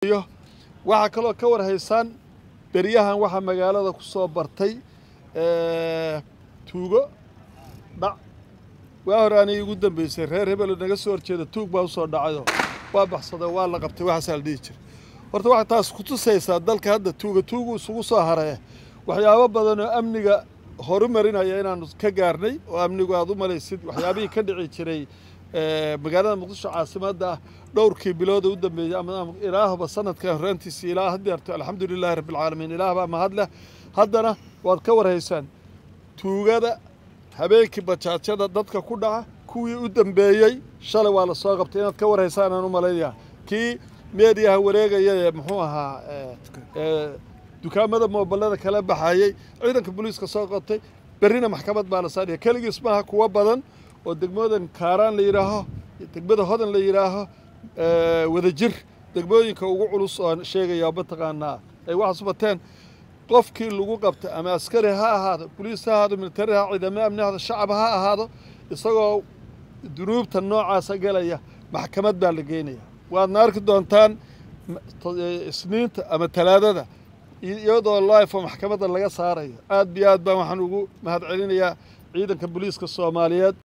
Waxaa kaloo ka warhaysaan beryahan waxaa magaalada ku soo bartay tuugo dhac. Waa hore anay igu dambeysay reer hebelo naga soo horjeeda tuug baa usoo dhacayo, waa baxsado, waa la qabtay, waxaasaa la dhihi jiray. Horta waxaa taas ku tusaysaa dalka hadda tuuga tuugu isugu soo haree waxyaabo badan oo amniga horumarinaya inaanu ka gaarnay, oo amnigu aad u malaysid waxyaabihii ka dhici jiray magaalada Muqdisho caasimadda ah dhowrkii bilooda u dambeeyey ama ilaahba sanadka horraantiisii ilaa haddeerto. Alxamdulilaahi rabbilcaalamiin, ilaah baa mahad leh. Haddana waad ka warhaysaan tuugada habeenkii bajaajyada dadka ku dhaca, kuwii u dambeeyey shalay waa la soo qabtay. Inaad ka warhaysaan aan u malaynayaa kii meediyaha wareegaya ee muxuu ahaa dukaamada moobilada kala baxayey, ciidanka booliiska soo qabtay, berrina maxkamad baa la saaraya. Keligiis maaha, kuwo badan oo degmoodan Kaaraan la yidhaaho, degmada Hodan la yidhaaho, Wadajir, degmooyinka ugu culus oo sheegaya mataqaanaa ay waxaas bateen. Qofkii lagu qabta ama askari ha ahaado, boliis ha ahaado, militari ha, ciidamo amni ha ahaado, shacab ha ahaado, isagoo dunuubta noocaasa gelaya maxkamad baa la geynaya. Waadna arki doontaan Isniinta ama Talaadada iyadoo life oo maxkamadda laga saarayo. Aad biyo aad baan waxaan ugu mahadcelinayaa ciidanka booliiska Soomaaliyeed.